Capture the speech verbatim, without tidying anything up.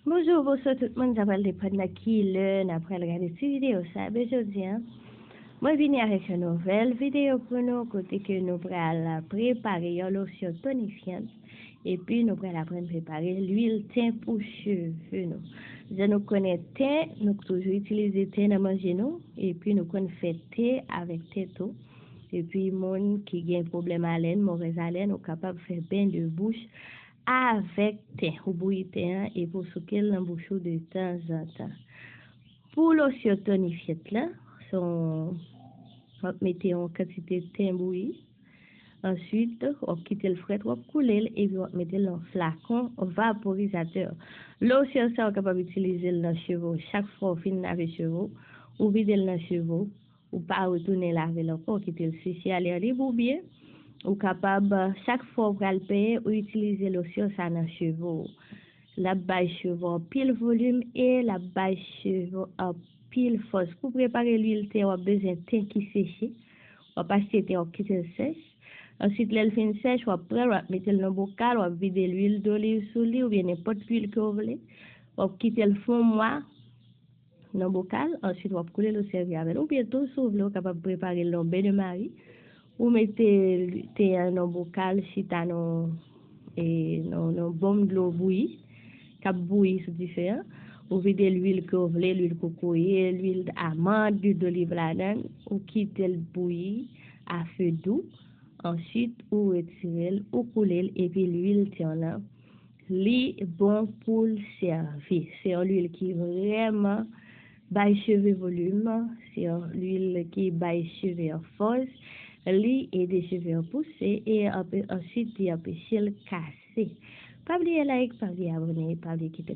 Bonjou, bonswa tout moun, sa pral depann nan ki lè n ap pral gade ti videyo sa. Men jodi a, mwen vini avèk yon nouvèl videyo pou nou, kote ke nou pral prepare yon losyon tonifyan, epi nou pral aprann prepare lwil ten pou cheve nou. Jan nou konnen ten, nou toujou itilize ten nan manje nou, epi nou konn fè te avèk ten tou. Epi moun ki gen pwoblèm alèn, movèz alèn, ou kapab fè ben de bouch avèk ten. Ou bouyi ten an epi w souke l nan bouch ou de tanzantan. Pou losyon tonifyant la, se yon, w ap mete yon kantite ten bouyi. Answit, w ap kite l frèt, w ap koule l epi w ap mete l nan flakon vaporizatè. Losyon sa, ou kapab itilize l nan cheve w. Chak fwa w fin lave cheve w, ou vide l nan cheve w, ou pa retounen lave l ankò, ou kite l seche a lè lib, oubyen ou kapab, chak fwa w pral penyen, ou itilize losyon sa nan cheve w. L ap bay cheve w anpil volim e l ap bay cheve w anpil fòs. Pou prepare lwil ten, w ap bezwen ten ki seche. W ap achte ten, w ap kite l sèch. Answit, lè l fin sèch, w ap pran l, w ap mete l nan bokal, w ap vide lwil doliv sou li oubyen nenpòt lwil ke w vle. W ap kite l fon mwa nan bokal, answit w ap koule l, ou sèvi avè l. Oubyen tou, si w vle, ou kapab prepare l nan ben de mari. Ou mete ten an nan bokal, chita nan, e, nan, nan bonm dlo bouyi, k ap bouyi sou dife an. Ou vide lwil ke w vle, lwil kokoye, lwil amann, lwil doliv ladan l. Ou kite l bouyi a fe dou. Answit, ou retire l, ou koule l, epi lwil ten an, li bon pou l sèvi. Se yon lwil ki vrèman bay cheve volim, se yon lwil ki bay cheve an fòs, li ede cheve an pouse e anpe-, answit li anpeche l kase. Pa bliye like, pa bliye abòne, pa bliye kite